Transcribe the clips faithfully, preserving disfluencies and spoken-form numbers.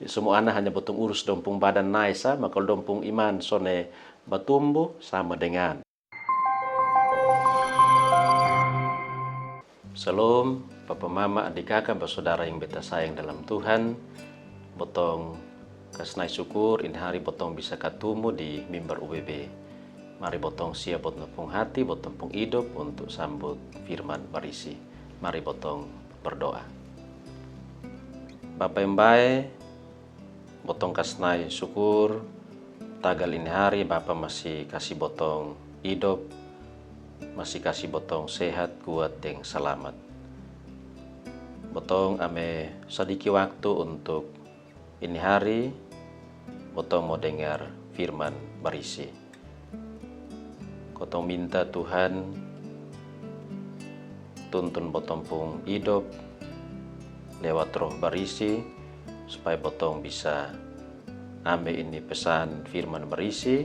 Semua ana hanya botong urus dong pung badan nai sa, ma kalo dong pung iman sone batumbu sama dengan. Shalom, papa mama, adik kaka, basodara yang beta sayang dalam Tuhan. Botong kas nai syukur ini hari botong bisa katumu di mimbar U B B. Mari botong siap botong pung hati, botong pung idop untuk sambut firman barisi. Mari botong berdoa. Bapa yang bae, botong kas nai syukur, tagal ini hari Bapa masi kasi botong idop, masi kasi botong sehat, kuat, deng salamat. Botong ame sadiki waktu untuk ini hari, botong mo dengar firman barisi. Kotong minta Tuhan tuntun botong pung idop lewat Roh Barisi, supaya botong bisa ambe ini pesan firman barisi,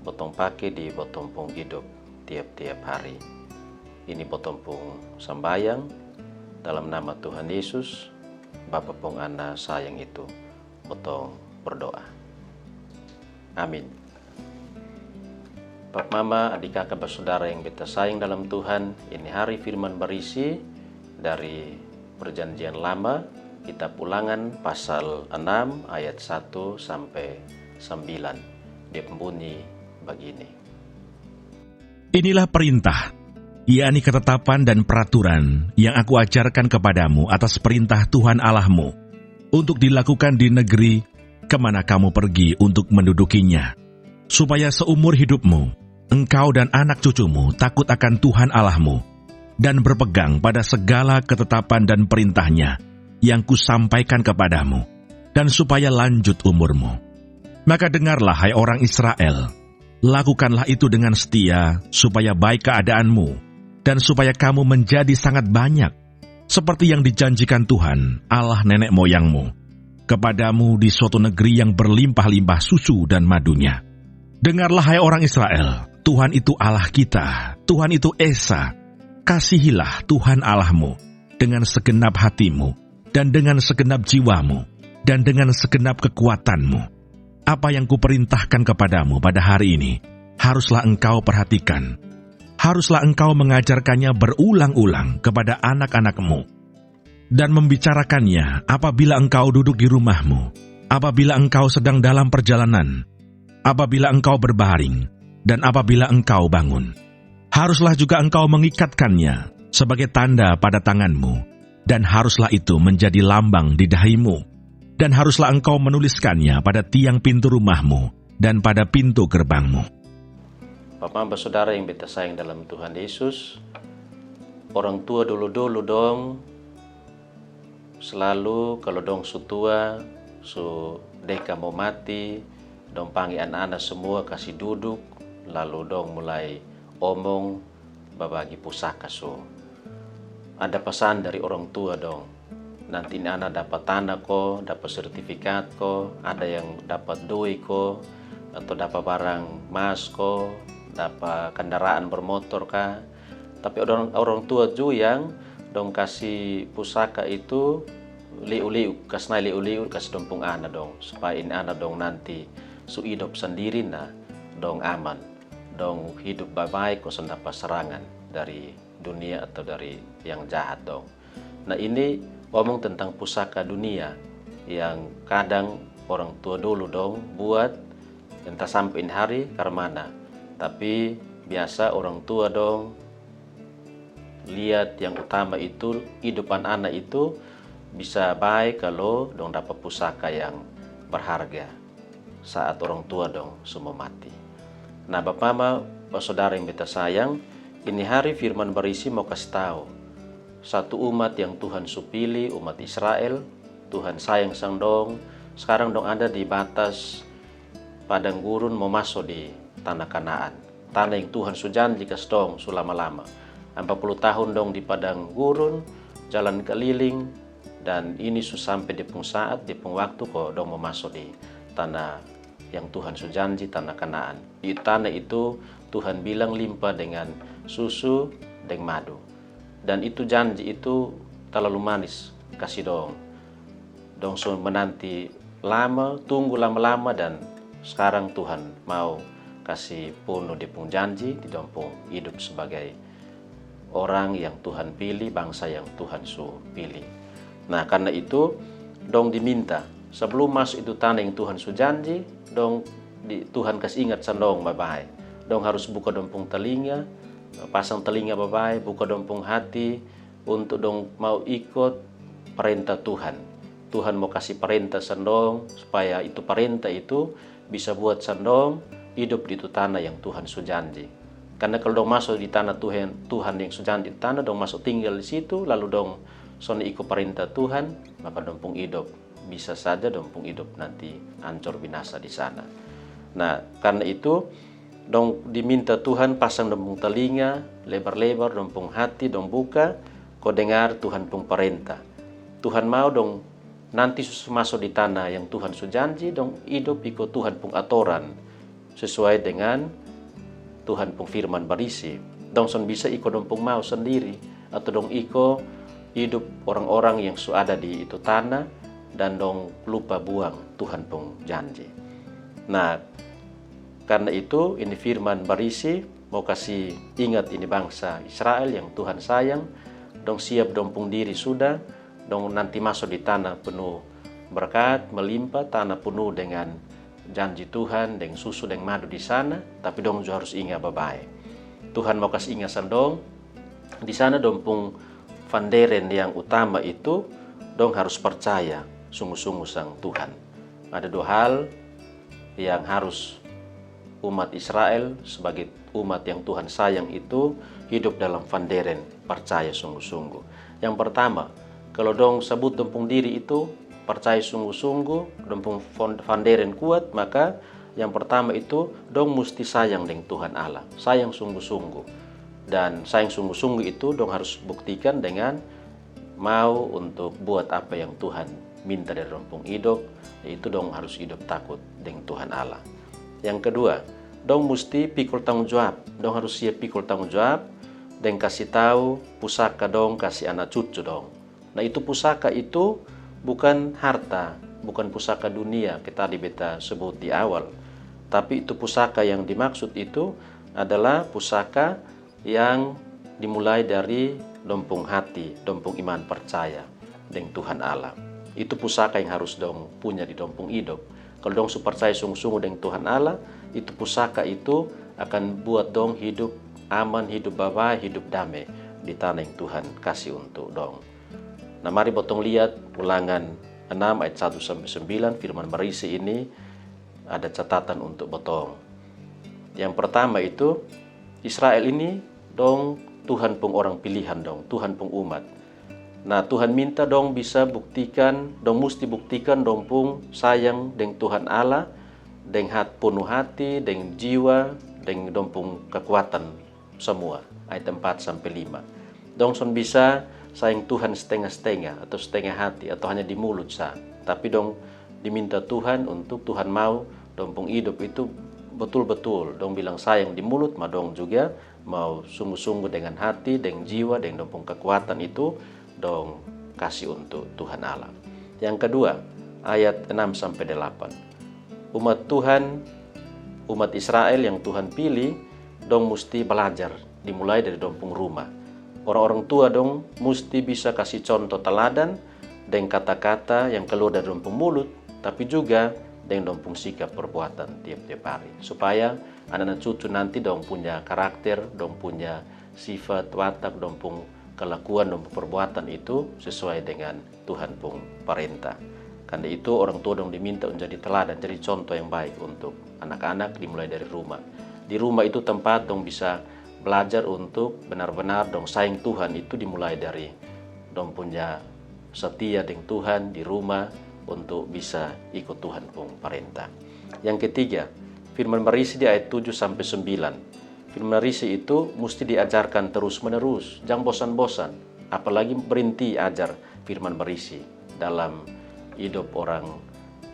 botong pake di botong pung idop tiap-tiap hari. Ini botong pung sambayang dalam nama Tuhan Yesus, Bapa pung Ana sayang itu. Botong berdoa. Amin. Papa mama, adik kaka, basodara yang beta sayang dalam Tuhan, ini hari firman barisi dari Perjanjian Lama, kitab Ulangan pasal enam ayat satu sampe sembilan. Dia pung bunyi bagini. Inilah perintah, yakni ketetapan dan peraturan yang Aku ajarkan kepadamu atas perintah Tuhan Allahmu, untuk dilakukan di negeri kemana kamu pergi untuk mendudukinya, supaya seumur hidupmu, engkau dan anak cucumu takut akan Tuhan Allahmu, dan berpegang pada segala ketetapan dan perintahnya yang Kusampaikan kepadamu, dan supaya lanjut umurmu. Maka dengarlah, hai orang Israel, lakukanlah itu dengan setia, supaya baik keadaanmu, dan supaya kamu menjadi sangat banyak, seperti yang dijanjikan Tuhan, Allah nenek moyangmu, kepadamu di suatu negeri yang berlimpah-limpah susu dan madunya. Dengarlah, hai orang Israel, Tuhan itu Allah kita, Tuhan itu Esa. Kasihilah Tuhan Allahmu dengan segenap hatimu, dan dengan segenap jiwamu, dan dengan segenap kekuatanmu. Apa yang Kuperintahkan kepadamu pada hari ini, haruslah engkau perhatikan. Haruslah engkau mengajarkannya berulang-ulang kepada anak-anakmu, dan membicarakannya apabila engkau duduk di rumahmu, apabila engkau sedang dalam perjalanan, apabila engkau berbaring, dan apabila engkau bangun. Haruslah juga engkau mengikatkannya sebagai tanda pada tanganmu, dan haruslah itu menjadi lambang di dahimu, dan haruslah engkau menuliskannya pada tiang pintu rumahmu dan pada pintu gerbangmu. Papa mama, basodara yang beta sayang dalam Tuhan Yesus, orang tua dolu-dolu dong slalu kalo dong su tua, su deka mo mati, dong pangge ana-ana semua kasi duduk, lalu dong mulai omong babagi pusaka su. Ada pasan dari orang tua dong. Nanti ini ana dapa tana ko, dapa sertifikat ko, ada yang dapa doi ko, atau dapa barang mas ko, dapa kendaraan bermotor ka. Tapi orang, orang tua ju yang dong kasi pusaka itu liu-liu, kas nai liu-liu kasi dong pung ana dong, supaya ini ana dong nanti su idop sandiri na dong aman, dong hidup bae-bae ko son dapa serangan dari dunia atau dari yang jahat dong. Nah, ini omong tentang pusaka dunia yang kadang orang tua dulu dong buat, entah sampe ini hari karmana. Tapi biasa orang tua dong liat yang utama itu idupan ana itu bisa bae kalo dong dapa pusaka yang berharga saat orang tua dong su mo mati. Nah, bapa mama, basodara yang beta sayang, ini hari firman barisi mau kasi tau. Satu umat yang Tuhan su pili, umat Israel, Tuhan sayang sang dong, skarang dong ada di batas padang gurun mo maso di tana Kanaan. Tana yang Tuhan su janji kas dong su lama-lama. Ampa pulu tahun dong di padang gurun, jalan keliling, dan ini su sampe dia pung saat, dia pung waktu ko dong mo maso di tana yang Tuhan su janji, tana Kanaan. Di tana itu Tuhan bilang limpa dengan susu deng madu. Dan itu janji itu talalu manis kasi dong. Dong su menanti lama, tunggu lama-lama, dan skarang Tuhan mau kasi punu dia pung janji di dong pung idup sebagai orang yang Tuhan pilih, bangsa yang Tuhan su pilih. Nah, karna itu dong diminta, sebelum maso itu tana yang Tuhan su janji, dong di, Tuhan kasi ingat sang dong babae. Dong harus buka dong pung talinga, pasang talinga babae, buka dong pung hati, untuk dong mau ikot parenta Tuhan. Tuhan mau kasi parenta sang dong, supaya itu parenta itu bisa buat sang dong idup di itu tana yang Tuhan su janji. Karna kalo dong maso di tana Tuhan, Tuhan yang su janji itu tana, dong maso tinggal di situ, lalu dong sonde iko parenta Tuhan, maka dong pung idup bisa saja dong pung idup nanti ancor binasa di sana. Nah, karna itu dong diminta Tuhan pasang dong pung talinga lebar-lebar, dong pung hati dong buka, ko dengar Tuhan pung parenta. Tuhan mau dong nanti su maso di tana yang Tuhan su janji, dong idup iko Tuhan pung atoran sesuai dengan Tuhan pung firman barisi. Dong son bisa iko dong pung mau sandiri, atau dong iko idup orang-orang yang su ada di itu tana, dan dong lupa buang Tuhan pung janji. Nah, karna itu ini firman barisi mau kasi ingat ini bangsa Israel yang Tuhan sayang, dong siap dong pung diri sudah, dong nanti maso di tana punu berkat, melimpa, tana punu dengan janji Tuhan, deng susu deng madu di sana, tapi dong ju harus inga babae. Tuhan mau kasi inga sang dong, di sana dong pung fanderen yang utama itu, dong harus parcaya sunggu-sunggu sang Tuhan. Ada dua hal yang harus umat Israel sebagai umat yang Tuhan sayang itu hidup dalam fanderen parcaya sunggu-sunggu. Yang pertama, kalo dong sabut dong pung diri itu parcaya sunggu-sunggu, dong pung fon-, fanderen kuat, maka yang pertama itu dong musti sayang deng Tuhan Allah, sayang sunggu-sunggu. Dan sayang sunggu-sunggu itu dong harus buktikan dengan mau untuk buat apa yang Tuhan minta dari dong pung idop, yaitu dong harus idop takut deng Tuhan Allah. Yang kedua, dong musti pikul tanggung jawab, dong harus siap pikul tanggung jawab deng kasi tau pusaka dong kasi ana cucu dong. Nah, itu pusaka itu bukan harta, bukan pusaka dunia ke tadi beta sebut di awal. Tapi itu pusaka yang dimaksud itu adalah pusaka yang dimulai dari dong pung hati, dong pung iman parcaya deng Tuhan Allah. Itu pusaka yang harus dong punya di dong pung idop. Kalo dong su parcaya sunggu-sunggu deng Tuhan Allah, itu pusaka itu akan buat dong hidup aman, hidup babae, hidup dame di tana yang Tuhan kasi untuk dong. Nah, mari botong liat Ulangan enam ayat satu sampe sembilan, firman barisi ini ada catatan untuk botong. Yang pertama itu, Israel ini dong Tuhan pung orang pilihan dong, Tuhan pung umat. Nah, Tuhan minta dong bisa buktikan, dong musti buktikan dong pung sayang deng Tuhan Allah, deng hat-, punu hati, deng jiwa, deng dong pung kekuatan samua. Ayat empat sampe lima. Dong son bisa sayang Tuhan stenga-stenga atau stenga hati atau hanya di mulut sa. Tapi dong diminta Tuhan untuk Tuhan mau dong pung idop itu betul-betul. Dong bilang sayang di mulut, ma dong juga mau sunggu-sunggu dengan hati, deng jiwa, deng dong pung kekuatan itu dong kasi untuk Tuhan Allah. Yang kedua, ayat enam sampe delapan. Umat Tuhan, umat Israel yang Tuhan pilih, dong musti balajar, dimulai dari dong pung rumah. Orang-orang tua dong musti bisa kasi conto taladan deng kata-kata yang kaluar dari dong pung mulut, tapi juga deng dong pung sikap perbuatan tiap-tiap hari. Supaya anak-anak cucu nanti dong punya karakter, dong punya sifat, watak, dong pung kalakuan, dong pung perbuatan itu sesuai dengan Tuhan pung parenta. Karna itu orang tua dong diminta untuk jadi teladan, jadi contoh yang baik untuk anak-anak dimulai dari rumah. Di rumah itu tempat dong bisa belajar untuk benar-benar dong sayang Tuhan itu dimulai dari dong punya setia deng Tuhan di rumah untuk bisa ikut Tuhan pung parenta. Yang ketiga, firman barisi di ayat tujuh sampe sembilan. Firman barisi itu musti diajarkan terus-menerus, jang bosan-bosan. Apalagi berinti ajar firman barisi dalam idop orang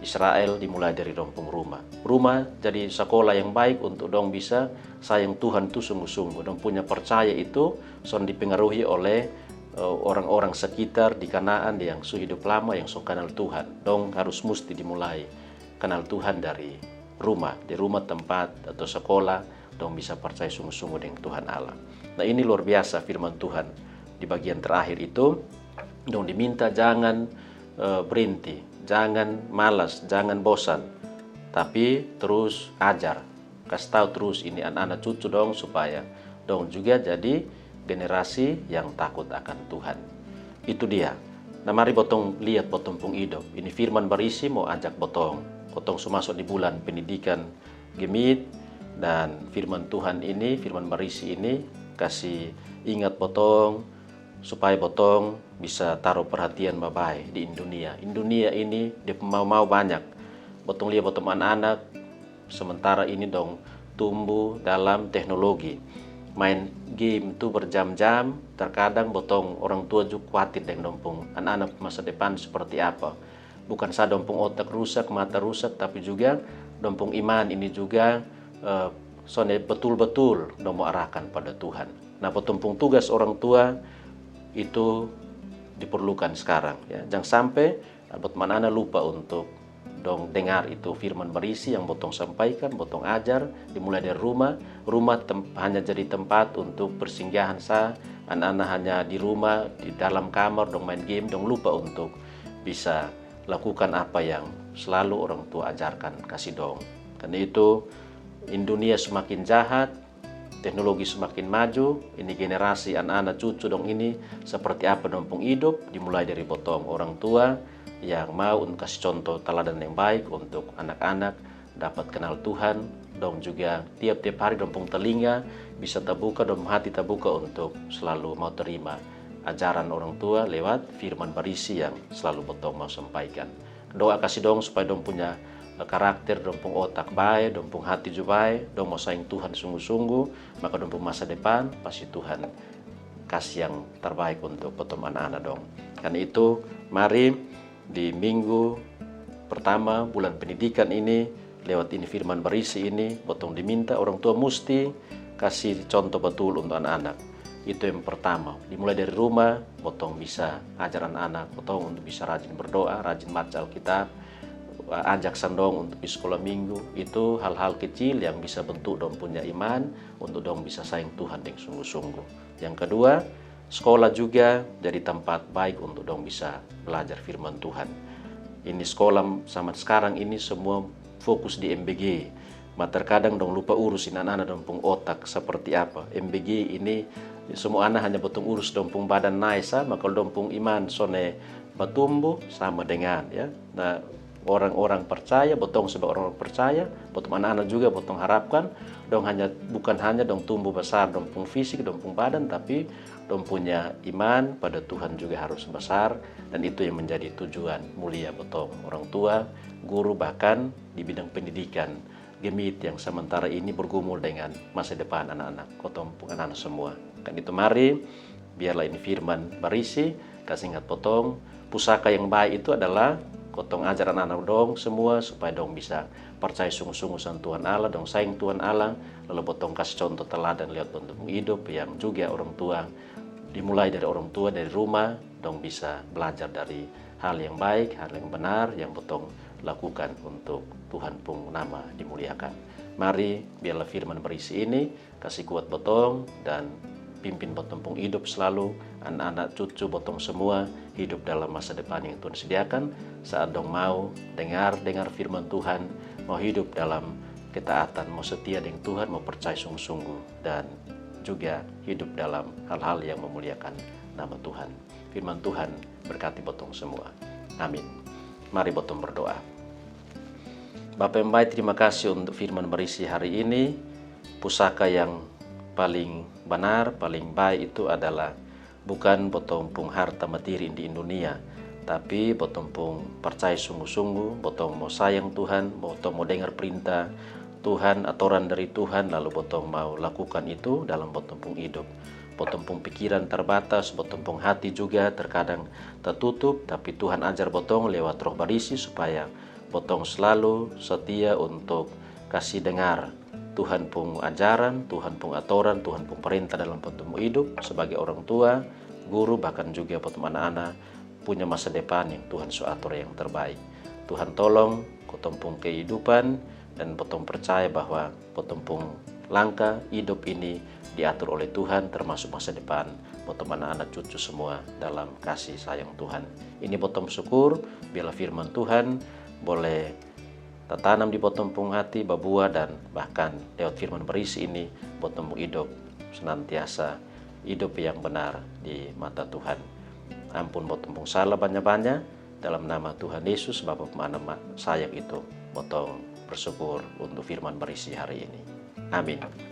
Israel dimulai dari dong pung rumah. Rumah jadi sakola yang baik untuk dong bisa sayang Tuhan tu sunggu-sunggu. Dong punya parcaya itu son dipengaruhi oleh eh, orang-orang sekitar di Kanaan yang su hidup lama, yang su kanal Tuhan. Dong harus musti dimulai kanal Tuhan dari rumah, di rumah tempat atau sekolah, dong bisa percaya sungguh-sungguh dengan Tuhan Allah. Nah, ini luar biasa firman Tuhan di bagian terakhir itu. Dong diminta jangan, eh, berhenti, jangan malas, jangan bosan, tapi terus ajar, kasih tahu terus ini anak-anak cucu dong supaya dong juga jadi generasi yang takut akan Tuhan. Itu dia. Nah, mari botong lihat botong pung hidup. Ini firman barisi mau ajak botong. Botong su masuk di bulan pendidikan gemit, dan firman Tuhan ini, firman barisi ini kasih ingat botong supaya botong bisa taruh perhatian babae di dunia. Dunia ini dia mau-mau banyak. Botong lihat botong anak-anak sementara ini dong tumbuh dalam teknologi. Main game tu berjam-jam, terkadang botong orang tua juga khawatir dengan dong pung anak-anak masa depan seperti apa. Bukan sa dong pung otak rusak, mata rusak, tapi juga dong pung iman ini juga, eh, sonde betul-betul dong mau arahkan pada Tuhan. Nah, botong pung tugas orang tua itu diperlukan sekarang, ya. Jangan sampai, eh, botong anak-anak lupa untuk dong dengar itu firman barisi yang botong sampaikan, botong ajar, dimulai dari rumah. Rumah tem- hanya jadi tempat untuk persinggahan sa, anak-anak hanya di rumah, di dalam kamar, dong main game, dong lupa untuk bisa lakukan apa yang selalu orang tua ajarkan kasih dong. Karena itu, dunia semakin jahat, teknologi semakin maju, ini generasi anak-anak cucu dong ini seperti apa dong pung hidup, dimulai dari botong orang tua yang mau untuk kasih contoh teladan yang baik untuk anak-anak dapat kenal Tuhan, dong juga tiap-tiap hari dong pung telinga bisa tabuka, dong hati tabuka untuk selalu mau terima ajaran orang tua lewat firman barisi yang selalu botong mau sampaikan. Doa kasih dong supaya dong punya, eh, karakter, dong pung otak bae, dong pung hati ju bae, dong mau sayang Tuhan sungguh-sungguh, maka dong pung masa depan pasti Tuhan kasih yang terbaik untuk botong anak-anak dong. Karena itu, mari di minggu pertama bulan pendidikan ini, lewat ini firman barisi ini, botong diminta orang tua musti kasih contoh betul untuk anak-anak. Itu yang pertama. Dimulai dari rumah, botong bisa ajar anak-anak botong untuk bisa rajin berdoa, rajin baca Alkitab, ajak sang dong untuk pi sekolah minggu. Itu hal-hal kecil yang bisa bentuk dong punya iman, untuk dong bisa sayang Tuhan deng sungguh-sungguh. Yang kedua, sekolah juga jadi tempat baik untuk dong bisa belajar firman Tuhan. Ini sekolah sama sekarang ini semua fokus di M B G. Ma terkadang dong lupa urus ini anak-anak dong pung otak seperti apa. M B G ini semua anak hanya botong urus dong pung badan nae sa, ma kalo dong pung iman sonde batumbu sama dengan, ya. Nah, orang-orang percaya, botong sebagai orang percaya, botong anak-anak juga botong harapkan dong hanya, bukan hanya dong tumbuh besar dong pung fisik, dong pung badan, tapi dong punya iman pada Tuhan juga harus besar, dan itu yang menjadi tujuan mulia botong orang tua, guru, bahkan di bidang pendidikan. Gemit yang sementara ini bergumul dengan masa depan anak-anak, kotong pung anak-anak semua. Kan itu mari, biarlah ini firman barisi kasih ingat botong, pusaka yang baik itu adalah kotong ajar anak-anak dong semua supaya dong bisa percaya sungguh-sungguh sang Tuhan Allah, dong sayang Tuhan Allah, lalu botong kasih contoh teladan lewat botong hidup yang juga orang tua, dimulai dari orang tua, dari rumah, dong bisa belajar dari hal yang baik, hal yang benar, yang botong lakukan untuk Tuhan pung nama dimuliakan. Mari, biarlah firman barisi ini kasih kuat botong dan pimpin botong pung hidup selalu, anak-anak cucu botong semua hidup dalam masa depan yang Tuhan sediakan saat dong mau dengar, dengar firman Tuhan, mau hidup dalam ketaatan, mau setia dengan Tuhan, mau percaya sungguh-sungguh, dan juga hidup dalam hal-hal yang memuliakan nama Tuhan. Firman Tuhan berkati botong semua. Amin. Mari botong berdoa. Bapa yang baik, terima kasih untuk firman barisi hari ini. Pusaka yang paling benar, paling baik itu adalah bukan botong pung harta materi di dunia, tapi botong pung percaya sungguh-sungguh, botong mau sayang Tuhan, botong mau dengar perintah Tuhan, atoran dari Tuhan, lalu botong mau lakukan itu dalam botong pung hidup. Botong pung pikiran terbatas, botong pung hati juga terkadang tertutup, tapi Tuhan ajar botong lewat Roh Barisi supaya botong selalu setia untuk kasih dengar Tuhan pung ajaran, Tuhan pung atoran, Tuhan pung perintah dalam botong pung hidup sebagai orang tua, guru, bahkan juga botong anak-anak punya masa depan yang Tuhan su atur yang terbaik. Tuhan tolong kotong pung kehidupan dan botong percaya bahwa botong pung langkah hidup ini diatur oleh Tuhan, termasuk masa depan botong anak-anak cucu semua dalam kasih sayang Tuhan. Ini botong syukur bila firman Tuhan boleh tatanam di botong pung hati, babuah, dan bahkan lewat firman berisi ini botong pung hidup senantiasa hidup yang benar di mata Tuhan. Ampun botong pung salah banyak-banyak. Dalam nama Tuhan Yesus, Bapa pung anak ma- sayang itu, botong bersyukur untuk firman berisi hari ini. Amin.